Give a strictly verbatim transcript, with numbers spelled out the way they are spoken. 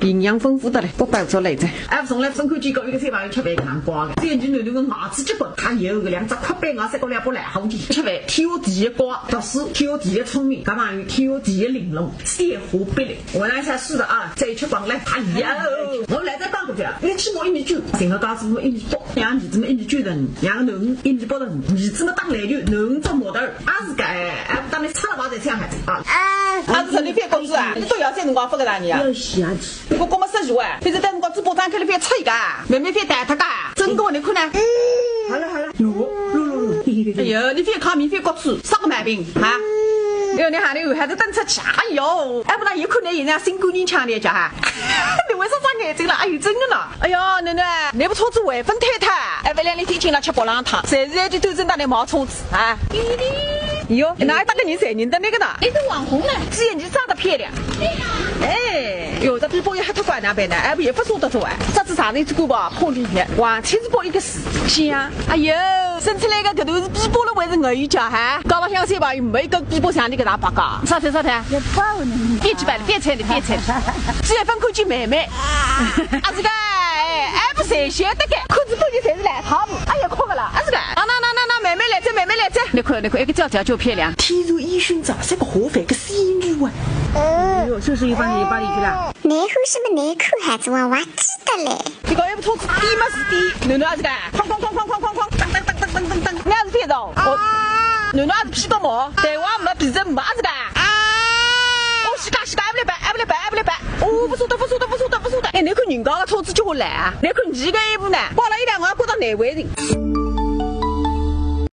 营养丰富得来，不包着来着。哎，从来勿看见过一个小朋友吃饭介乖个，只有囡囡个牙齿结棍，还有个两只阔板牙，三个两把烂好的。吃饭天下第一乖，读书天下第一聪明，搿朋友天下第一玲珑，鲜活碧丽。我来才四十二，再吃光了，哎呀，我来再讲过去啊，一起我一米九，整个家族一米八，两儿子么一米九的，两个囡儿一米八的，儿子么打篮球，囡儿做模特儿，啊是个，哎，当然吃了吧才像孩子啊。啊，啊是你别公司啊，你都要钱辰光勿给他你啊？要死啊！ 我讲么说实话，平时等我嘴巴张开了，覅吃伊个，慢慢覅带他个，真个你看呢？好了好了，哟，哟哟哟，嘿嘿嘿嘿。哎呦，你覅看面覅国嘴，啥个毛病啊？哎呦，你喊你还是等出去，哎呦，哎，不然有可能人家新姑娘抢你家哈？你为啥眨眼睛了？哎呦，真的呢？哎呦，囡囡，你不错做未婚太太，哎，不然你天天来吃白浪汤，随时就对准到你冒充子啊？哟，哪有大个人才认得那个呢？你是网红呢？只有你长得漂亮。 哎，哟，这比波也还太怪难办呢，哎，也不说得出哎。这只长得这个吧，好厉害，完全是不一个世界啊。哎呦，生出来个搿头是比波了还是我一家哈？搞到乡下吧，也没一个比波像你搿大白个。啥菜啥菜？也不好呢。别去摆了，别菜了，别菜了。只有分口去妹妹。啊，这个，哎，哎，不是，晓得个，裤子不就才是烂套布，哎呀，哭个了，啊，这个，啊，那那那那，妹妹来这，妹妹来这，你看，你看，一个叫叫就漂亮。天如一寻找，这个活法个仙女啊。 哎呦，就是一把一把里去了。难看什么难看，还是娃娃记得嘞。这个也不错，低么是低，囡囡啊这个，哐哐哐哐哐哐哐，当当当当当当当，那是跌倒。我，囡囡啊是屁股毛，台湾没鼻子没啊这个。哦，膝盖膝盖，哎不来摆，哎不来摆，哎不来摆。哦，不错的，不错的，不错的，不错的。哎，你看人家个车子就来啊，你看你个一步呢，挂了一两个，挂到难为情。